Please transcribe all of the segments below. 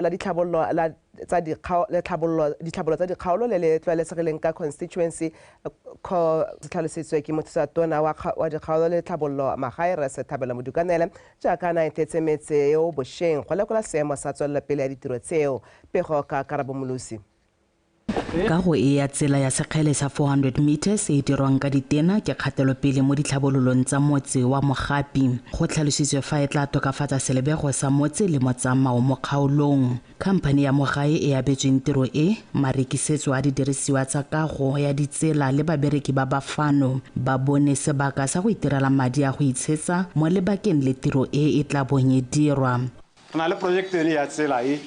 La ditlhabololo la tsa dikgao ditlhabololo tsa dikgaolo le le tlwaelesegileng ka constituency co tlhalositswe ke mothusa tona wa dikgaolo le tlhabololo magae Rre Sethabelo Modukanele jaaka na etetse metse eo bošeng go lekola seemo sa tswelelopele ya ditiro tseo. Pego ka Karabo Molosi. Kago e ya tsela ya sekgele sa 400 meters e e dirwang ka ditena ke kgatelopele mo ditlhabololong tsa motse wa Mogapi. Go tlhalositswe fa e tla tokafatsa selebego sa motse le motsamao mo kgaolong. Khamphane ya mo gae e abetsweng tiro e, marekisetso a didirisiwa tsa kago ya ditsela le babereki ba ba fano ba bone sebaka sa go itirela madi a go itshetsa mo lebakeng le tiro e e tla bong e dirwa. Re na le project yone ya tsela e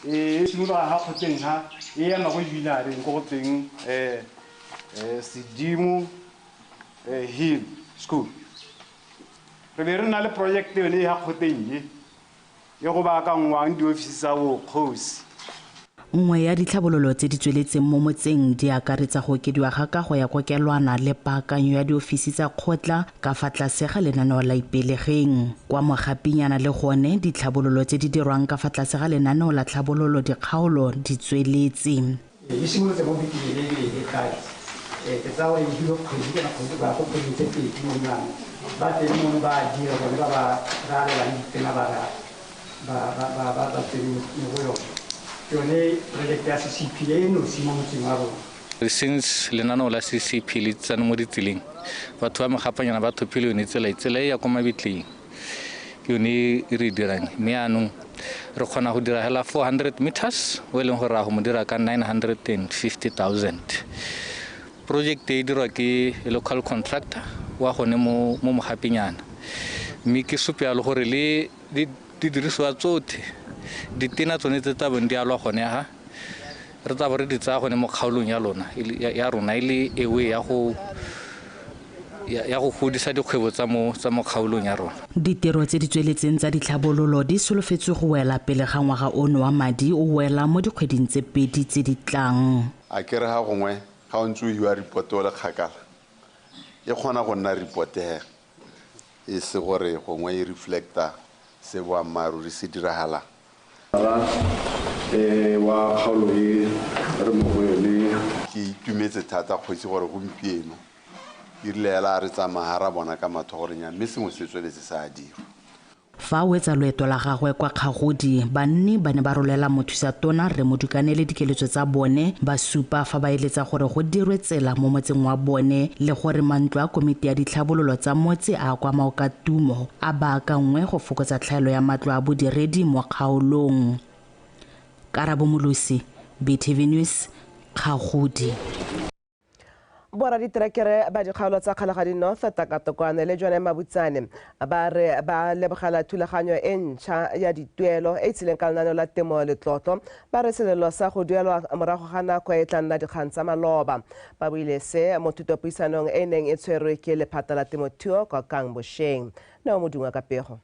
e simologa ga kgoteng ha e ema go binareng ko go teng Sedimo Hill School. Re be re na le project yone ya kgoteng e e go baakangwang diofisi tsa bokgosi. Nngwe ya ditlhabololo tse di tsweletseng mo motseng di akaretsa go okediwa ga kago ya kokelwana le paakanyo ya diofisi tsa kgotla ka fa tlase ga lenaneo la Ipelegeng. Kwa Mogapinyana le gone ditlhabololo tse di dirwang ka fa tlase ga lenaneo la tlhabololo dikgaolo di tsweletse. E simolotse mo bekeng e e kae, ke tsaya gore e dilo kgwedi kana kgwedi ba go kgwedi tse pedi mo jaanong ba teng mono ba dira bone ba ba ralelang ditena ba ba tsene mo go yone. Ke yone project ya CCP e nosi mo motseng wa rona. Since lenaneo la CCP le tsene mo ditseleng, batho ba Mogapanyana ba thopile yone tsela, tsela e ya kwa mabitleng ke yone e re e dirang, mme yaanong re kgona go dira hela 400 meters o e leng gore ra go mo dira ka 950,000. Project e dirwa ke local contractor wa gone mo Mogapinyana, mme ke supe yalo gore le didirisiwa tsotlhe ditena tsone tse tla bong di alwa gone ha re tla bo re di tsaya gone mo kgaolong ya lona ya rona e le ewe ya go godisa dikgwebo tsa mo kgaolong ya rona. Ditiro tse di tsweletseng tsa ditlhabololo di solofetswe go wela pele ga ngwaga ono wa madi o wela mo dikgweding tse pedi tse di tlang. A ke re ga gongwe ga o ntse o hiwa report o le kgakala e kgona go nna report he e se gore gongwe e reflecta se boammaaruri se diragalang. Wa kgaolo e re mo go yone. Ke itumetse thata kgosi gore gompieno e rile hela re tsamaya ra bona ka matho gore nya mme sengwe se tsweletse sa dirwa. Fa o etsa loeto la gagwe kwa Kgagodi, banni ba ne ba rolela mothusa tona Rre Modukanele dikeletso tsa bone, ba supa fa ba eletsa gore go dirwe tsela mo motseng wa bone le gore mantlo a komiti ya ditlhabololo tsa motse a kwa Maokatumo a baakangwe go fokotsa tlhaelo ya matlo a bodiredi mo kgaolong. Karabo Molosi, BTV News, Kgagodi. Borra diterekere ba dikgaolo tsa Kgalagadi North, Takatokwane le Jone Mabutsane ba re ba lebogela thulaganyo e ntšha ya dituelo e tsileng ka lenaneo la temo letlotlo, ba re selelo sa go duelwa morago ga nako e tla nna dikgang tsa maloba. Ba buile se mo thutopuisanong e neng e tshwerwe ke lephata la temothuo kwa Kang bošeng. Neo Modungwa ka pego.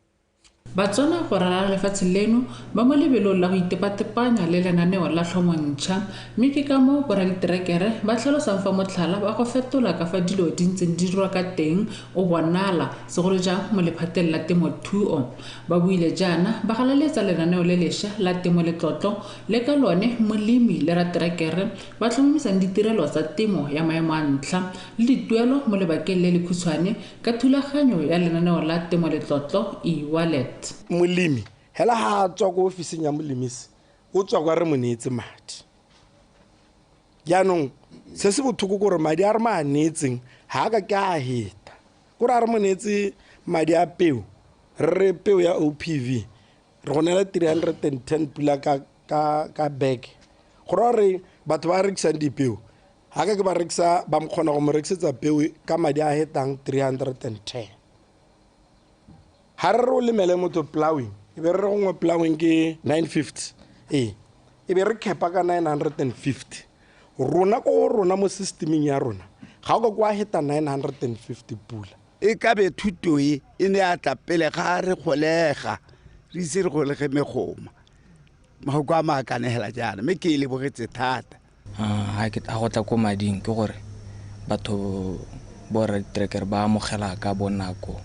Batswana go ralala lefatshe leno ba mo lebelong la go itepatepanya le lenaneo la tlhomontšha, mme ke ka moo boraditerekere ba tlhalosang fa motlhala wa go fetola ka fa dilo di ntseng di dirwa ka teng o bonala segolo jang mo lephateng la temothuo. Ba buile jaana ba galaletsa lenaneo le lešwa la temo letlotlo le ka lone molemi le raterekere ba tlhomamisang ditirelo tsa temo ya maemo a ntlha le dituelo mo lebakeng le lekhutshwane ka thulaganyo ya lenaneo la temo letlotlo e-wallet. Molemi hela ha tswa ko ofising ya molemisi o tswa kwa re mo neetse madi. Jaanong se se botlhoko gore madi a re mo a neetseng ha ka ke a heta, kore a re mo neetse madi a peo, re re peo ya OPV re go neela 310 pula ka bag, gore re batho ba rekisang dipeo ha ka ke ba rekisa ba kgona go mo rekisetsa peo ka madi a hetang 310. Ha re o lemele motho plowing, e be re re gongwe plowing ke 950, ee e be re kepa ka 950. Rona ko rona mo systemeng ya rona ga o ka kwa heta 950 pula. E ka be thuto e e ne a tla pele ga re golega, re ise re golege megoma magoko a maakanegela jaana, mme ke e lebogetse thata. Ha go tla ko mading ke gore batho borra diterekere ba amogela ka bonako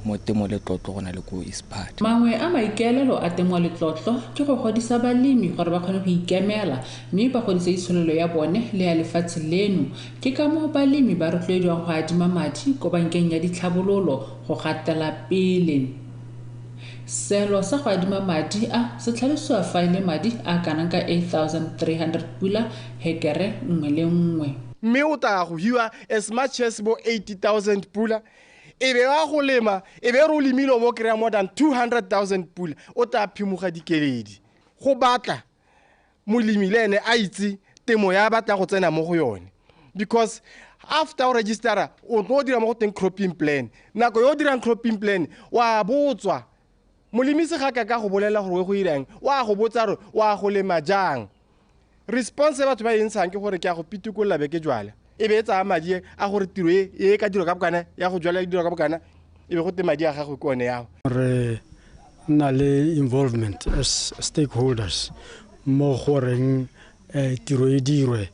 mo Temo Letlotlo go na le ko ISPAAD. Mangwe a maikaelelo a Temo Letlotlo ke go godisa balemi gore ba kgone go ikemela mme ba godise itsholelo ya bone le ya lefatshe leno. Ke ka moo balemi ba rotloediwang go adima madi ko bankeng ya ditlhabololo go gatela pele. Selo sa go adima madi a se tlhalosiwa fa e le madi a kanang ka 8300 pula hekere nngwe le nngwe. Mme o tla go hiwa as much as bo 80,000 pula, e be wa go lema, e be re o lemile o bo kry-a more than 200,000 pula, o tla phimoga dikeledi. Go batla molemi le ene a itse temo ya batla go tsena mo go yone, because after o registera o tlo dira mo go teng cropping plan. Nako yo o dirang cropping plan wa botswa molemisi ga ka go bolela gore o go irang, wa go botsa gore wa go lema jang. Response e batho ba e ntshang ke gore ke a go pitikolola beke jwale, e be e tsaya madi a gore tiro e ka dirwa ka bokana, ya go jwala e dirwa ka bokana, e be go te madi a gagwe ke one yao. Re nna le involvement as stakeholders mo goreng tiro e dirwe,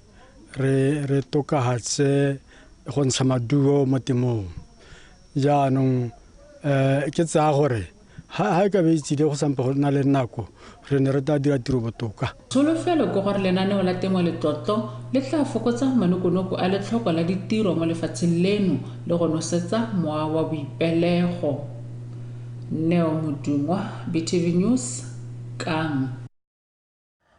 re tokafatse go ntsha maduo mo temong. Jaanong ke tsaya gore ha e ka be e tsile go sampe go nna le nako, re ne re tla dira tiro botoka. Tsholofelo ke gore lenaneo la Temo Letlotlo le tla fokotsa manokonoko a letlhoko la ditiro mo lefatsheng leno le go nosetsa mowa wa boipelego. Neo Modungwa, BTV News, Kang.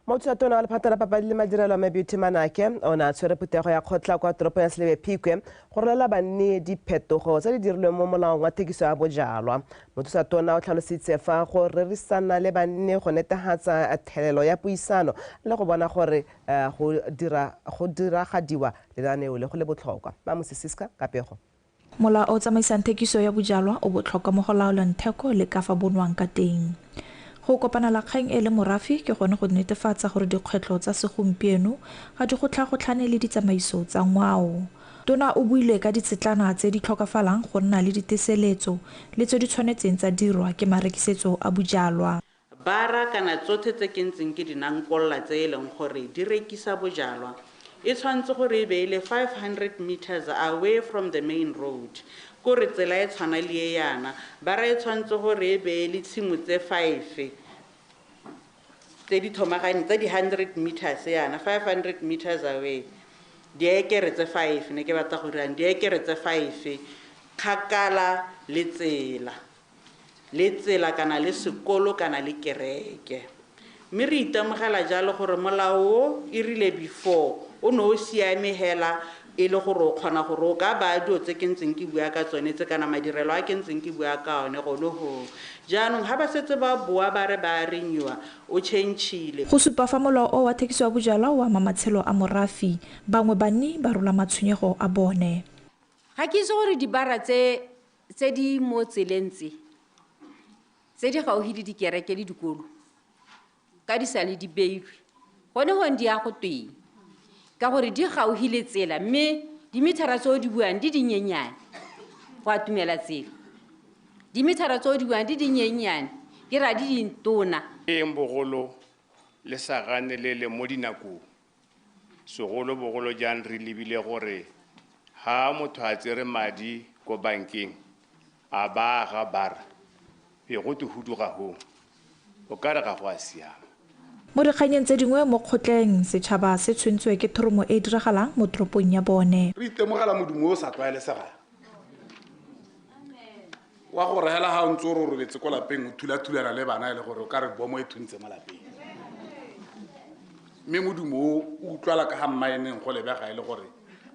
Mothusa-tona wa lephata la papadi le madirelo Mme Beauty Manake o ne a tshwere phuthego ya kgotla kwa toropo ya Selebi Phikwe go rolela banni diphetogo tse di dirilweng mo molaong wa thekiso ya bojalwa. Mothusa-tona o tlhalositse fa go rerisana le banni go netefatsa thelelo ya puisano le go bona gore go diragadiwa lenaneo le go le botlhokwa. Mamusi Siska ka pego. Molao o tsamaisang thekiso ya bojalwa o botlhokwa mo go laolang theko le ka fa bonwang ka teng. Go kopana la kgang e le morafe ke gone go netefatsa gore dikgwetlho tsa segompieno ga di gotlhagotlhane le ditsamaiso tsa ngwao. Tona o buile ka ditsetlana tse di tlhokafalang go nna le diteseletso le tse di tshwanetseng tsa dirwa ke marekisetso a bojalwa. Bara kana tsotlhe tse ke ntseng ke di nankolla tse e leng gore di rekisa bojalwa e tshwanetse gore e be e le 500 meters away from the main road. Kore tsela e tshwana le e yana, bara e tshwanetse gore e be le tshimo tse 5 tse di thomagane tse di 100 meters yana, 500 meters away. Diekere tse 5 ne ke batla go dirang diekere tse 5 kgakala le tsela, le tsela kana le sekolo kana le kereke. Mme re itemogela jalo gore molao o e rile before o ne o siame hela e le gore o kgona gore o ka baya dilo tse ke ntseng ke bua ka tsone tse kana madirelo a ke ntseng ke bua ka one gone go. Jaanong ga ba setse ba boa ba re ba renewa, o change-ile. Go supa fa molao o wa thekiso ya bojalwa o ama matshelo a morafe, bangwe banni ba rola matshwenyego a bone. Ga ke itse gore dibara tse di mo tseleng tse di gaufi le dikereke le dikolo ka di sa le di beilwe, gone gone di ya go tweng ka gore di gaufi le tsela mme dimithara tse o di buang di dinyenyane go atumela tsela. Dimithara tse o di buang di dinyenyane di ra di dintona. Eng bogolo le sa ganelele mo dinakong, segolobogolo jang re lebile gore ha motho a tsere madi ko bankeng a ba aga bara e go te huduga hong, o ka re ga go a siama. Mo dikganyeng tse dingwe mo kgotleng, setšhaba se tshwentswe ke thoromo e e diragalang mo toropong ya bone. Re itemogela modumo o sa tlwaelesegang wa gore hela ha o ntse o re o robetse ko lapeng o thula-thulana le bana e le gore o ka re bomo e thuntse mo lapeng, mme modumo o utlwala ka ga mmaeneng go lebega e le gore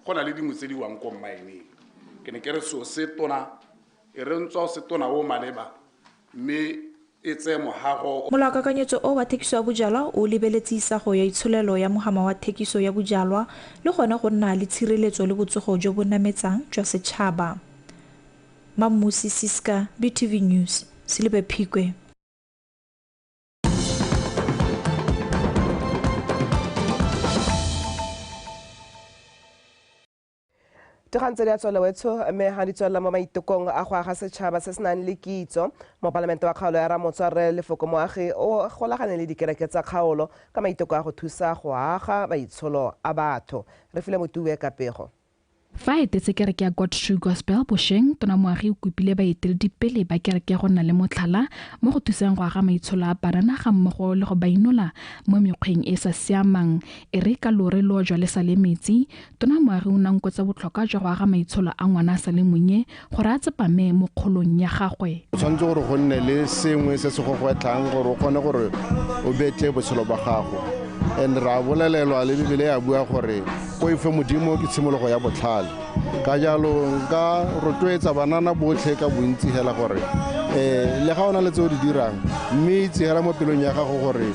go na le dingwe tse di wang ko mmaeneng. Ke ne ke re seo se tona e re ntswa o se tona o maleba mme e tseye mohago. Molaokakanyetso o wa thekiso ya bojalwa o lebeletse isago ya itsholelo ya mohama wa thekiso ya bojalwa le gone go nna le tshireletso le botsogo jo bo nametsang jwa setšhaba. Mamusi Siska, BTV News, Selebi Phikwe. Dikgang tse di a tswela wetsho mme ga di tswelela mo maitekong a go aga setšhaba se se nang le kitso. Mopalamente wa kgaolo ya Ramotswa Rre Lefoko Moagi o golagane le dikereke tsa kgaolo ka maiteko a go thusa go aga maitsholo a batho. Re file Motuwe ka pego. Fa etetse kereke ya God True Gospel bosheng, Tona Moagi o kopile baeteledipele ba kereke go nna le motlhala mo go thuseng go aga maitsholo a banana ga mmogo le go ba inola mo mekgweng e sa siamang. E re ka lore lo jwa le sa le metsi, Tona Moagi o nankotsa botlhokwa jwa go aga maitsholo a ngwana a sa le monnye gore a tsepame mo kgolong ya gagwe. O tshwanetse gore go nne le sengwe se se go gwetlhang gore o kgone gore o betle botshelo ba gago. And ra bolelelwa le Bibele ya bua gore poifo Modimo ke tshimologo ya botlhale. Ka jalo nka rotloetsa banana botlhe ka bontsi hela gore le ga ona le tse o di dirang, mme itse hela mo pelong ya gago gore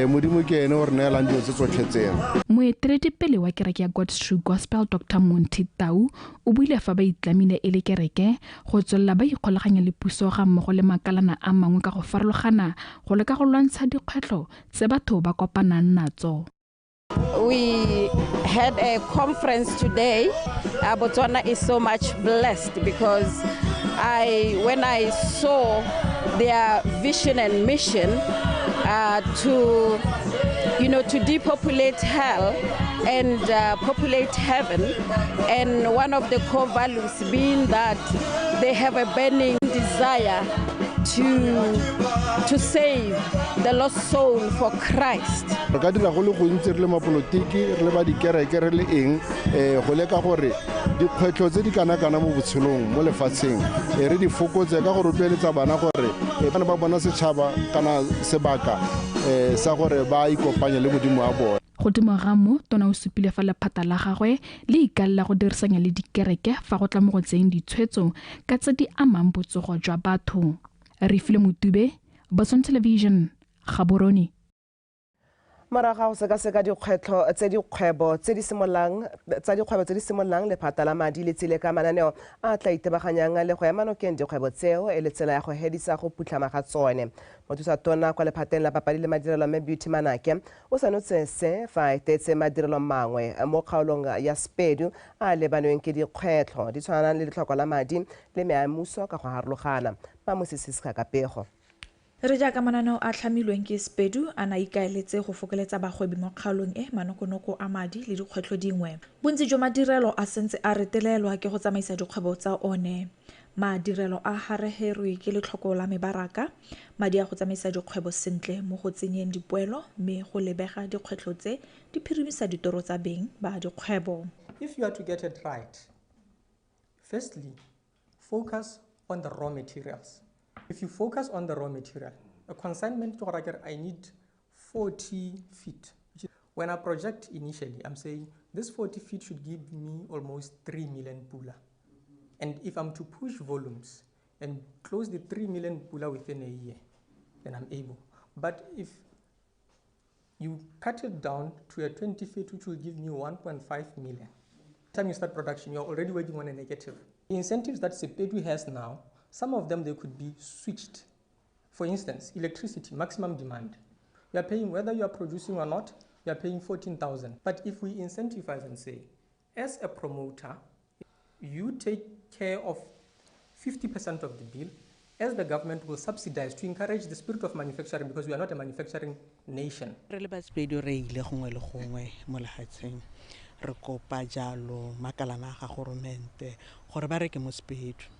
Modimo ke ene o re neelang dilo tse tsotlhe tseno. Moeteledipele wa kereke ya God's True Gospel Dr. Monty Tau o buile fa ba itlamile e le kereke go tswelela ba ikgolaganya le puso ga mmogo le makalana a mangwe ka go farologana go leka go lwantsha dikgwetlho tse batho ba kopanang natso. We had a conference today. Botswana is so much blessed because when I saw their vision and mission to depopulate hell and populate heaven, and one of the core values being that they have a burning desire to save the lost soul for Christ. Re ka dira go le gontsi re le mapolotiki, re le ba dikereke, re le eng, go leka gore dikgwetlho tse di kana-kana mo botshelong mo lefatsheng re di fokotse ka go rotloeletsa bana gore bana ba bona setšhaba kana sebaka sa gore ba ikopanye le Modimo wa bone. Godimo ga mo, Tona o supile fa lephata la gagwe le ikaelela go dirisanya le dikereke fa go tla mo go tseyeng ditshwetso ka tse di amang botsogo jwa batho. Refile Motube, Botswana Television, Gaborone. Morago ga go sekaseka dikgwetlho tse dikgwebo tse di simololang lephata la madi le tsile ka mananeo a tla itebaganyang le go ema nokeng dikgwebo tseo e le tsela ya go hedisa go phutlhama ga tsone. Mothusa tona kwa lephateng la papadi le madirelo mme Beauty Manake o sanotse se fa etetse madirelo mangwe mo kgaolong ya Sepedu a lebanweng ke dikgwetlho di tshwanang le letlhoko la madi le meamuso ka go harologana. Mamosisi Sekakapego. Re jaaka mananeo a tlhamilweng ke Sepedu a na ikaeletse go fokoletsa bagwebi mo kgaolong e manokonoko a madi le dikgwetlho dingwe. Bontsi jwa madirelo a sentse a retelelwa ke go tsamaisa dikgwebo tsa one. Madirelo a hareherwe ke letlhoko la mebaraka, madi a go tsamaisa dikgwebo sentle mo go tsenyeng dipoelo, mme go lebega dikgwetlho tse di phirimisa ditoro tsa beng ba dikgwebo. If you are to get it right, firstly, focus on the raw materials. If you focus on the raw material, a consignment to I need 40 feet. When I project initially, I'm saying this 40 feet should give me almost 3 million pula. And if I'm to push volumes and close the 3 million pula within a year, then I'm able. But if you cut it down to a 20 feet, which will give me 1.5 million, the time you start production, you're already working on a negative. The incentives that Sepedu has now, some of them, they could be switched. For instance, electricity, maximum demand. You are paying, whether you are producing or not, you are paying 14,000. But if we incentivize and say, as a promoter, you take care of 50% of the bill, as the government will subsidize to encourage the spirit of manufacturing, because we are not a manufacturing nation. Re le ba Sepedu re ile gongwe le gongwe mo lefatsheng, re kopa jalo makalana ga goromente gore ba reke mo Sepedu.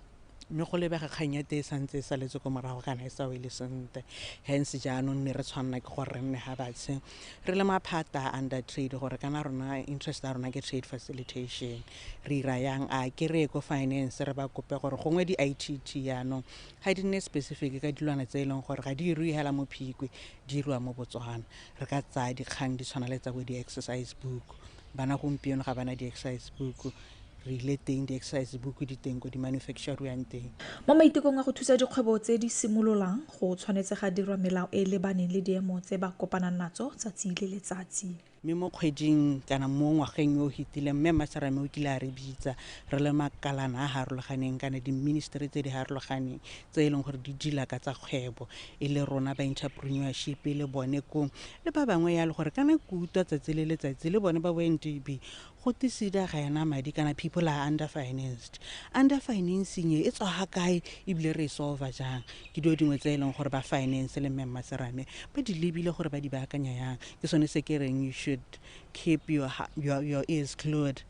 Mme go lebega kgang ya teng e santse e saletse ko morago kana e sa wele sentle. Hence jaanong ne re tshwanela ke gore re nne ga batshe re le maphata under trade gore kana rona interest ya rona ke trade facilitation. Re ira yang a ke re ko finance re ba kope gore gongwe di-ITT jaanong ga di nne specific ka dilwana tse e leng gore ga di iriwe hela mo Phikwe, di iriwa mo Botswana. Re ka tsaya dikgang di tshwana le tsa bo di-exercise book. Bana gompieno ga bana di-exercise book, re ile teng di-exercise book di teng ko di-manufacturewang teng. Mo maitekong a go thusa dikgwebo tse di simololang, go tshwanetse ga dirwa melao e e lebaneng le diemo tse ba kopanang natso tsatsi le letsatsi. Mme mo kgweding kana mo ngwageng yo o fetileng, mme Maserame o kile a re bitsa re le makalana a harologaneng kana di-ministry tse di harologaneng tse e leng gore di deala ka tsa kgwebo, e le rona ba entrepreneurship, e le bone kong le ba bangwe yalo, gore kana ke utlwa tsatsi le letsatsi le bone ba bo NDB go tisida ga ena madi kana people are under financed. Under financing e tswa ga kae ebile re e solve jang? Ke dilo dingwe tse e leng gore ba finance le mme Maserame ba di lebile gore ba di baakanya yang. Ke sone se ke reng you should keep your ears glued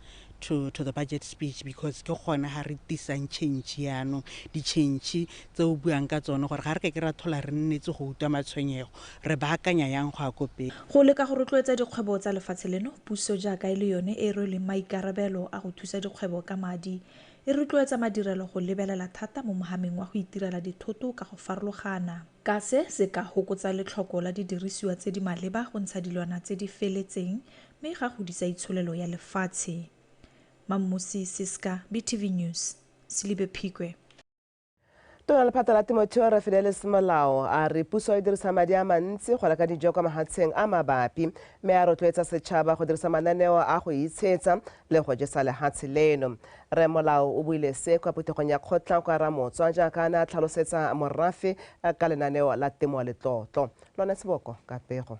to the budget speech, because ke gone ha re tisang change yaanong, di-change tse o buang ka tsone gore ga re ka ke ra thola re nnetse go utlwa matshwenyego, re baakanya yang go ya ko pele. Go leka go rotloetsa dikgwebo tsa lefatshe leno, puso jaaka e le yone e rweleng maikarabelo a go thusa dikgwebo ka madi, e rotloetsa madirelo go lebelela thata mo mohameng wa go itirela dithoto ka go farologana. Ka se se ka hokotsa letlhoko la didirisiwa tse di maleba go ntsha dilwana tse di feletseng mme ga godisa itsholelo ya lefatshe. Mammusi Siska, BTV News, Selibe Phikwe. Tona lephata la temothuo Rre Fidelis Molao a re puso e dirisa madi a mantsi go reka dijo kwa mahatsheng a mabapi, mme a rotloetsa setšhaba go dirisa mananeo a go itshetsa le go jesa lehatshe leno. Rre Molao o buile se kwa phuthegong ya kgotla kwa Ramotswa jaaka a ne a tlhalosetsa morafe ka lenaneo la temo letlotlo. Lone Seboko ka pego.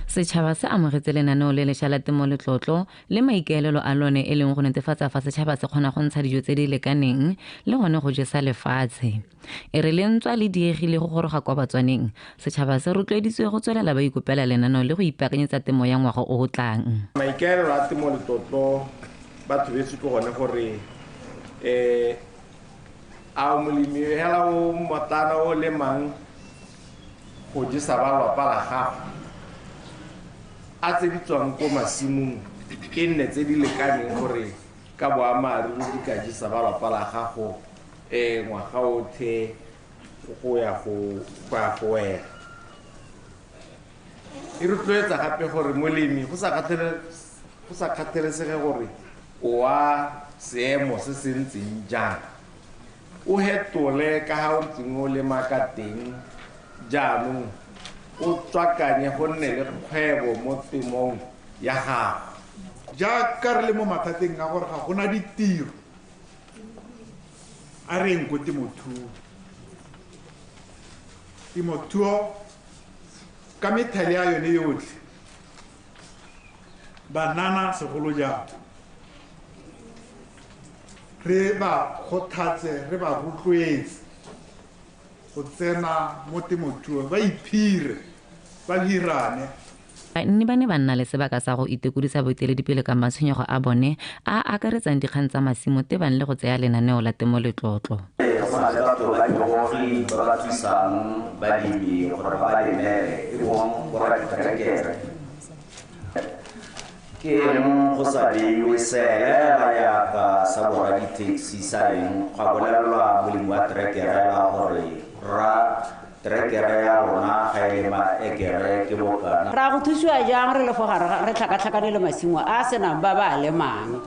Setšhaba se amogetse lenaneo le lešwa la temo letlotlo le maikaelelo a lone e leng go netefatsa fa setšhaba se kgona go ntsha dijo tse di lekaneng le gone go jesa lefatshe. E re le ntswa le diegile go goroga kwa Batswaneng, setšhaba se rotloeditswe go tswelela ba ikopela lenaneo le go ipaakanyetsa temo ya ngwaga o o tlang. Maikaelelo a temo letlotlo batho betsho ke gone gore a molemi hela o motlana o lemang go jesa ba lwapa la gago, a tse di tswang ko masimong e nne tse di lekaneng gore ka boammaaruri di ka jesa ba lwapa la gago ngwaga otlhe go ya go wela. E rotloetsa gape gore molemi go sa kgathalesege gore o wa seemo se se ntseng jang, o hetole ka ga o ntseng o lema ka teng jaanong, o tswakanye go nne le kgwebo mo temong ya gago. Jaaka re le mo mathateng a gore ga gona ditiro, a re eng ko temothuo. Temothuo ka methale ya yone yotlhe, banana segolo jang, re ba kgothatse, re ba rotloetse go tsena mo temothuo, ba iphire, ba hirane. Banni ba ne ba nna le sebaka sa go itekodisa boeteledipele ka matshwenyego a bone a akaretsang dikgang tsa masimo tebang le go tseya lenaneo la temo letlotlo. Go na le batho ba digogi ba ba thusang balemi gore ba lemele, e bong borraditerekere. Ke eng go sa beiwe seela yaka sa borraditaxi sa eng, gwa bolelelwa molemi wa terekere la gore ra terekere ya rona ga e lema ekere ke bokana. Ra go thusiwa jang re le fo gare re tlhakatlhakane le masimo a senang ba ba lemang,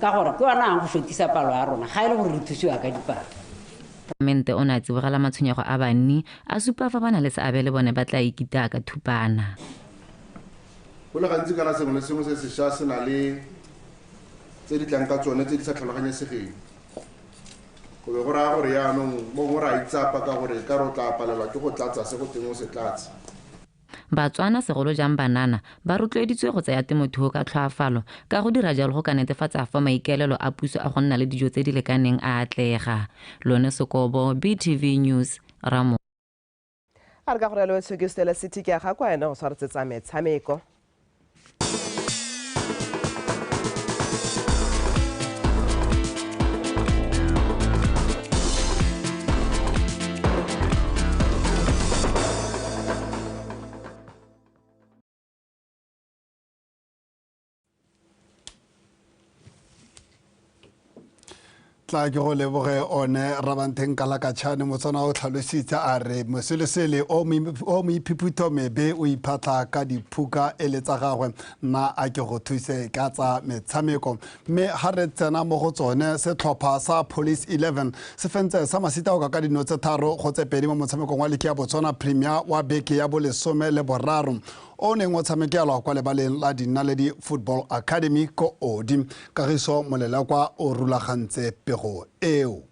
ka gore ke ona ang go fetisa palo ya rona ga e le gore re thusiwa ka dipalo. Mente o ne a tsibogela matshwenyego a banni, a supa fa ba na le seabe le bone ba tla ikitaya ka thupana. Go le gantsi kana sengwe le sengwe se sešwa se na le tse di tlang ka tsone tse di sa tlhaloganyesegeng. Go be go raya gore jaanong mo gongwe re a itsapa ka gore ka re o tla palelwa ke go tlatsa se go teng o se tlatse. Batswana segolo jang banana ba rotloeditswe go tsaya temothuo ka tlhoafalo, ka go dira jalo go ka netefatsa fa maikaelelo a puso a go nna le dijo tse di lekaneng a atlega. Lone Sekobo, BTV News, Ramo. A re ka gore le ke Stella City ke ga kwa ena go tshwaretsetsa metshameko. Tla ke go leboge one Rabantheng Kalakatšhane. Motswana o tlhalositse a re moselesele o moiphuputho mebe o iphatlha ka diphuka e le tsa gagwe, nna a ke go thuse ka tsa metshameko. Mme ga re tsena mo go tsone, setlhopha sa Police 11 se fentse sa Masitaoka ka dino tse 3-2 mo motshamekong wa liki ya Botswana Premier wa beke ya bo13 o neng o tshamekelwa kwa lebaleng la Dinaledi Football Academy ko Odi. Kagiso Molelakwa o rulagantse pego eo.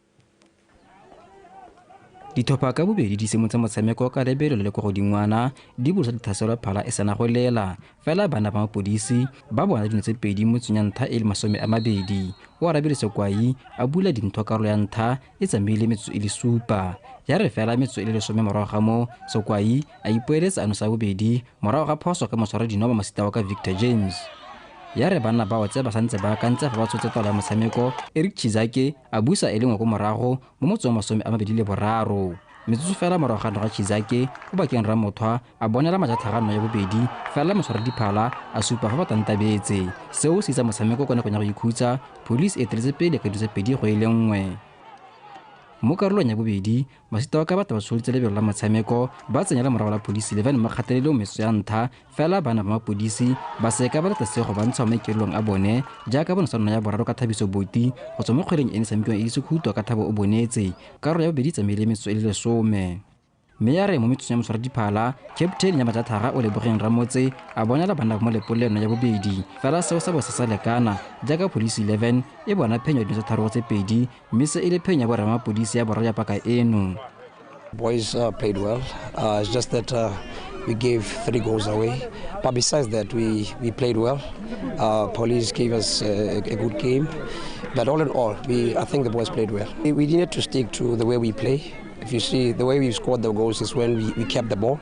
Ditlhopha ka bobedi di simotse motshameko ka lebelo le le kwa godingwana, di bolosa ditlhaselo phala e sena go lela. Fela bana ba mapodisi ba bona dino tse 2 mo tsonya ntlha e le 20. O arabile Sekwai a bula dintho karolo ya ntlha e tsamaile metsotso e le 7. Ya re fela metsotso e le 10 morago ga moo, Sekwai a ipoeletsa ano sa bobedi morago ga phoso ka motshwaradino wa Masitaoka Victor James. Ya re banna ba otse ba santse ba akantse fa ba tshotse taolo ya motshameko, Eric Chizake a busa e le nngwe ko morago mo motsong 23. Metsotso fela morago ga ga Chizake o bakeng Ramothwa a bonela majatlhagano ya bobedi fela motshwara diphala a supa fa ba tantabetse. Seo se itsa motshameko kwa nakong ya go ikhutsa, Police e eteletse pele ka 2 go 1. Mo karolong ya bobedi, Masita wa ka batho ba tsholotse lebelo la motshameko ba tsenya le morago la Police 11 mo kgatelelong metsotso ya ntlha, fela bana ba mapodisi ba seka ba lata sego ba ntsha mo maikaelelong a bone jaaka bonosano ya boraro ka Thabiso Boti go tswa mo kgweleng e ne tshamekiwang e le sekhutlo ka Thabo o bonetse. Karolo ya bobedi e tsamaile metsotso e le 10. Mme ya re mo metsotsong ya motshwara diphala, captain ya Majatlhaga o Lebogeng Ramotse a bonela banna ba Molepolole ya bobedi, fela seo sa bo se sa lekana jaaka Police 11 e bona phenyo ya 3-2, mme se e le phenyo ya boramapodisi ya boraro ya paka eno. Boys played well. It's just that we gave 3 goals away. But besides that, we played well. Police gave us a good game. But all in all, I think the boys played well. We needed to stick to the way we play. If you see, the way we scored the goals is when we kept the ball.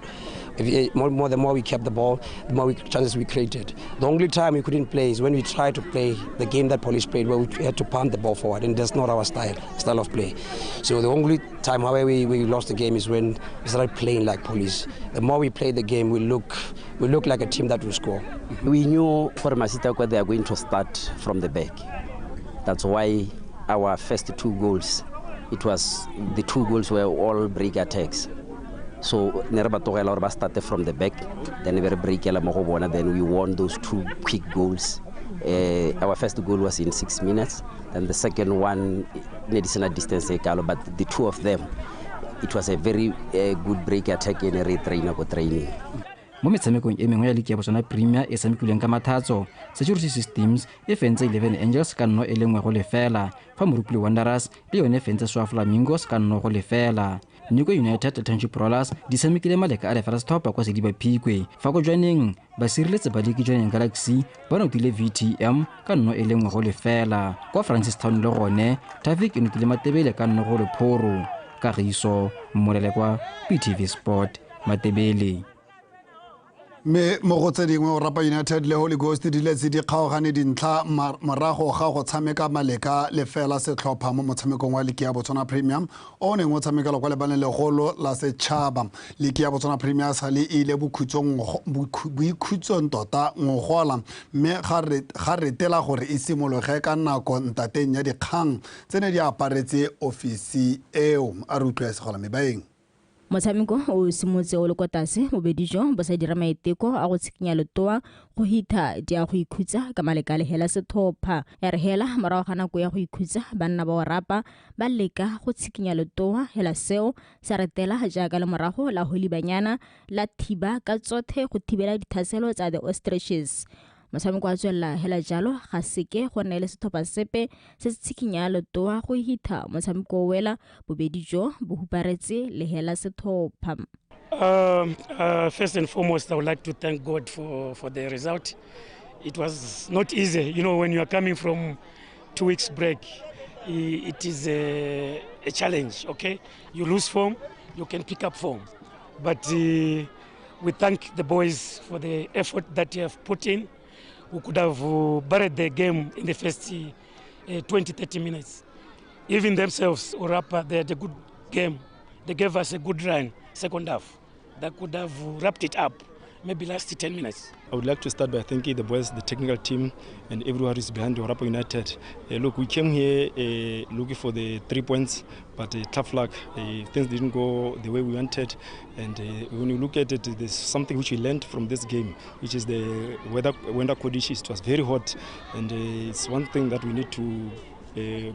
The more we kept the ball, the more chances we created. The only time we couldn't play is when we tried to play the game that Police played, where we had to pump the ball forward, and that's not our style of play. So the only time, however, we lost the game is when we started playing like Police. The more we play the game, we look like a team that will score. We knew for Masita they are going to start from the back. That's why our first 2 goals, it was the 2 goals were all break attacks. So ne re ba tlogela gore ba started from the back, then we break ela mo go bona, then we won those 2 quick goals. Our first goal was in 6 minutes, then the second one ne di sena distance e kalo, but the 2 of them, it was a very good break attack in re trainer go training. Mo metshamekong e mengwe ya liki ya Botswana Premier e tshamekilweng ka Mathatso, Security Systems e fentse 11 Angels ka 1-0, fa Morupule Wanderers le yone e fentse Swa Flamingos ka 1-0. Nico United le Township Rollers di tshamekile maleka a lefela setlhopha kwa Sediba Phikwe, fa ko Jwaneng ba sireletse baliki Jwaneng Galaxy ba notile VTM ka 1-0. Kwa Francistown le gone Traffic e notile Matebele ka 1-0. Kagiso Mmolele kwa BTV Sport, Matebele. Mme mo go tse dingwe, Orapa United le Holy Ghost di letse di kgaogane dintlha morago ga go tshameka maleka lefela setlhopha mo motshamekong wa liki ya Botswana Premium o neng o tshamekelwa kwa lebaleng legolo la setšhaba. Liki ya Botswana Premier sa le ile boikhutsong tota ngogola, mme ga retela gore e simologe ka nako ntateng ya dikgang tse ne di aparetse ofisi eo. A re utlwe Segola Mebaeng. Motshameko o simotse o le kwa tlase, bobedi jo bo sa dira maiteko a go tshikinya letoa go hitha di a go ikhutsa ka maleka le hela setlhopha. Ya re hela morago ga nako ya go ikhutsa, banna ba Orapa ba leka go tshikinya letoa, hela seo sa retela jaaka le morago la Holy Banyana la thiba ka tsothe go thibela dithaselo tsa the Ostriches. Motshameko wa tswelela hela jalo, ga seke go nne le setlhopha sepe se se tshikinya letoa go hitha motshameko o wela, bobedi jo bo huparetse le hela setlhopha. First and foremost, I would like to thank God for the result. It was not easy, you know, when you are coming from 2 weeks break, it is a challenge, okay? You lose form, you can pick up form. But we thank the boys for the effort that they have put in. We could have buried the game in the first 20-30 minutes. Even themselves, Orapa, they had a good game. They gave us a good run, second half. That could have wrapped it up, maybe last 10 minutes. I would like to start by thanking the boys, the technical team, and everyone who is behind Orapa United. Look, we came here looking for the 3 points, but tough luck. Things didn't go the way we wanted. And when you look at it, there's something which we learned from this game, which is the weather conditions. It was very hot, and it's one thing that we need to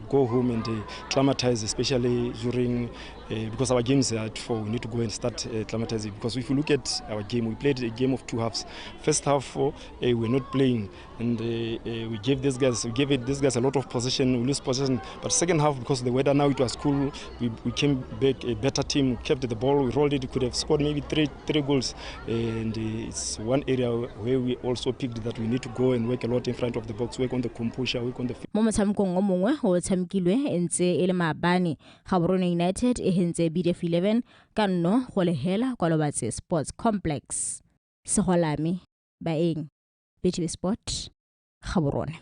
go home and climatize, especially during, because our games are at 4, we need to go and start climatizing. Because if you look at our game, we played a game of 2 halves. First half, we were not playing, and we gave these guys, a lot of possession, we lose possession. But second half, because the weather now, it was cool, we came back a better team, kept the ball, we rolled it, we could have scored maybe three goals. And it's one area where we also picked that we need to go and work a lot in front of the box, work on the composure, work on the... Mo motshamekong o mongwe o tshamekilwe e ntse e le maabane, Gaborone United e hentse BDF 11 ka 0-0 kwa Lobatse Sports Complex. Segolame Baeng, BTV Sport. Gaborone.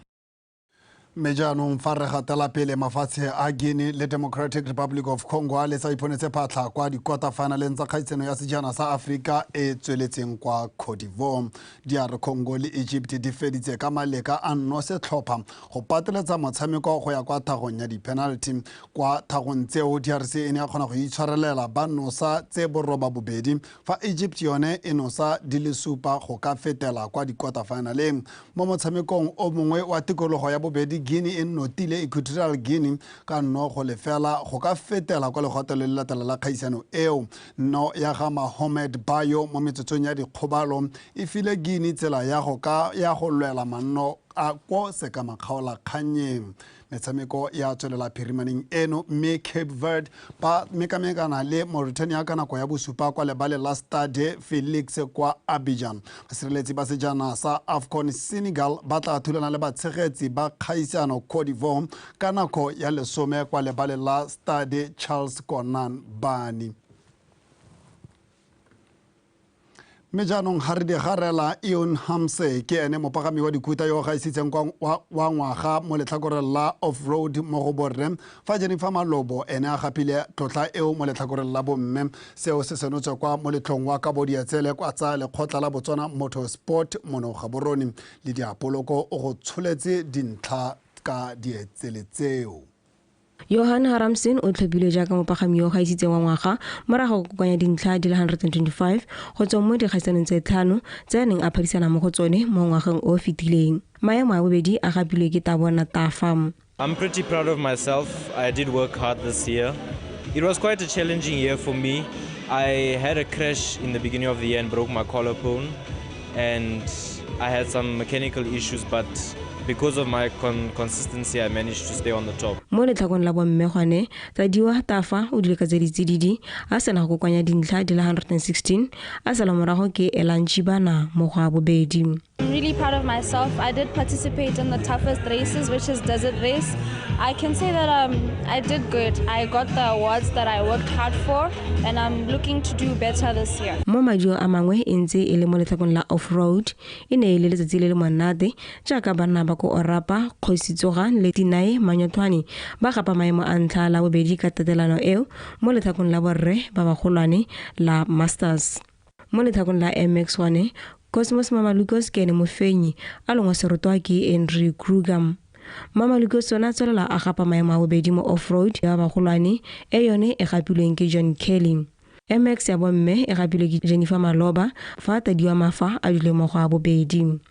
Mme jaanong fa re gatela pele, mafatshe a Guinea le Democratic Republic of Congo a letsa iponetse phatlha kwa di-quarter finaleng tsa kgaisano ya sejana sa Aforika e tsweletseng kwa Cote d'Ivoire. DR Congo le Egypt di feditse ka maleka a nno setlhopha go pateletsa motshameko go ya kwa thagong ya di-penalty. Kwa thagong tseo, DRC e ne ya kgona go itshwarelela ba nosa tse 82, fa Egypt yone e nosa di le 7 go ka fetela kwa di-quarter finaleng. Mo motshamekong o mongwe wa tikologo ya bobedi, Guinea e notile Equatorial Guinea ka 0-0 go ka fetela kwa legato le le latela la kgaisano eo. No ya ga Mahomed Bayo mo metsotsong ya dikgobalo e file Guinea tsela ya go ka ya go lwela manno a ko sekamakgaolakgannyeng. Metshameko ya tswelela phirimaneng eno, mme Cape Verde ba mekamekana le Mauritania ka nako ya 7 kwa lebale la Stade Felix kwa Abidjan. Basireletsi ba sejana sa AFCON Senegal ba tla thulana le batshegetsi ba kgaisano Cote d'Ivoire ka nako ya 10 kwa lebale la Stade Charles Konan Bani. Mme jaanong ga re di garela, Ion Hamse ke ene mopagami wa dikuta yo o gaisitseng wa ngwaga mo letlhakoreng la off-road mo go borre, fa Jennifer Malobo ene a gapile tlotla eo mo letlhakoreng la bomme. Seo se senotswe kwa moletlong wa kabo dietsele kwa tsa lekgotla la Botswana Motorsport mono Gaborone. Le Diapoloko o go tsholetse dintlha ka dietsele tseo. Johan Haramsen o tlhophilwe jaaka mopagami yo o gaisitseng wa ngwaga morago go kokoanya dintlha di le 125 go tswa mo dikgaisanong tse 5 tse a neng a phadisana mo go tsone mo ngwageng o o fetileng. Maemo a bobedi a gapilwe ke Tabona Tafa. I'm pretty proud of myself. I did work hard this year. It was quite a challenging year for me. I had a crash in the beginning of the year and broke my collarbone, and I had some mechanical issues, but because of my consistency, I managed to stay on the top. Mo letlhakong la bomme gone, Tadiwa Tafa o dule ka tse di tsididi a sena go kokoanya dintlha di le 116, a sala morago ke Elan Chibana mo go a bobedi. I'm really proud of myself. I did participate in the toughest races, which is desert race. I can say that I did good. I got the awards that I worked hard for, and I'm looking to do better this year. Mo maduo a mangwe e ntse e le mo letlhakong la off-road, e ne e le letsatsi le le monate jaaka banna ba ko Orapa, Kgosi Tsoga le Tinae Manyothwane ba gapa maemo a ntlha la bobedi ka tatelano eo mo letlhakong la borre ba bagolwane la Masters. Mo letlhakong la MX1, Cosmos Mamalukos ke ene mofenyi a longwa serotwa ke Andrew Kruger. Mamalukos ona tswelela a gapa maemo a bobedi mo off-road ya bagolwane e yone e gapilweng ke John Kelly. MX ya bomme e gapilwe ke Jennifer Maloba fa Tadiwa Mafa a dule mo go a bobedi.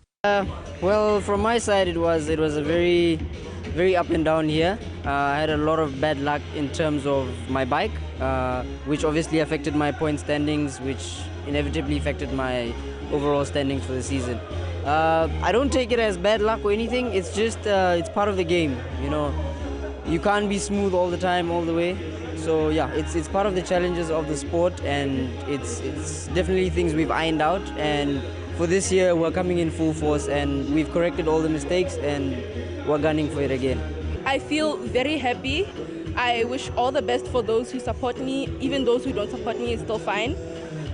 Well, from my side, it was a very, very up and down year. I had a lot of bad luck in terms of my bike, which obviously affected my point standings, which inevitably affected my overall standings for the season. I don't take it as bad luck or anything. It's just it's part of the game, you know. You can't be smooth all the time, all the way. So yeah, it's part of the challenges of the sport, and it's definitely things we've ironed out. And for this year, we're coming in full force, and we've corrected all the mistakes, and we're gunning for it again. I feel very happy. I wish all the best for those who support me. Even those who don't support me is still fine.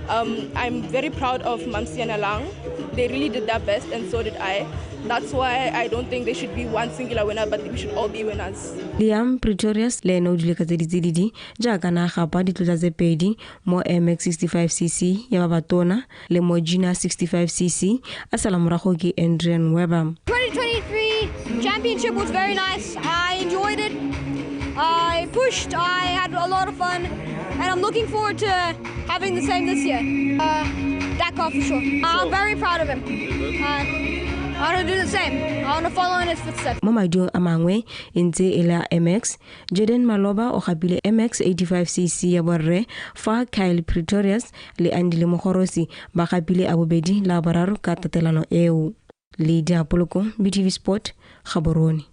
I'm very proud of Mamsi and Alang. They really did their best, and so did I. That's why I don't think there should be one singular winner, but we should all be winners. Liam Pretorius le ene o dule ka tse di tsididi jaaka na gapa ditlotla tse 2 mo MX65cc ya ba batona le mo Junior 65cc, a sala morago ke Adrian Weber. 2023 championship was very nice. I enjoyed it. I pushed. I had a lot of fun, and I'm looking forward to having the same this year. Dakar for sure. I'm very proud of him. I want to do the same. I want to follow in his footsteps. Mo maduong a mangwe e ntse e le a MX, Jordan Maloba o gapile MX 85cc ya borre, fa Kyle Pretorius le Andile Mogorosi ba gapile a bobedi la boraro ka tatelano eo. Le Diapoloko, BTV Sport, Gaborone.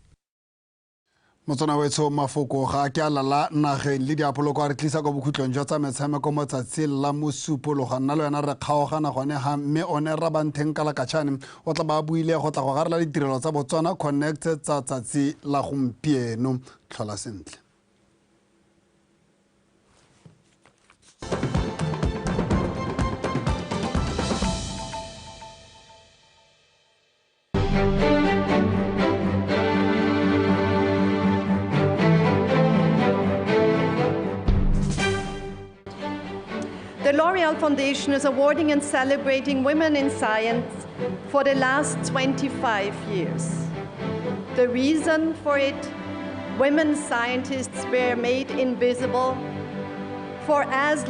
Motswana wetsho, mafoko ga ke a lala nageng le Diapoloko a re tlisa kwa bokhutlong jwa tsa metshameko mo tsatsing la Mosupologo. Nna le wena re kgaogana gone ga mme one Rabantheng Kalakatšhane o tla ba a buile go tla go garela ditirelo tsa Botswana Connect tsa tsatsi la gompieno. Tlhola sentle. L'Oreal Foundation is awarding and celebrating women in science for the last 25 years. The reason for it, women scientists were made invisible for as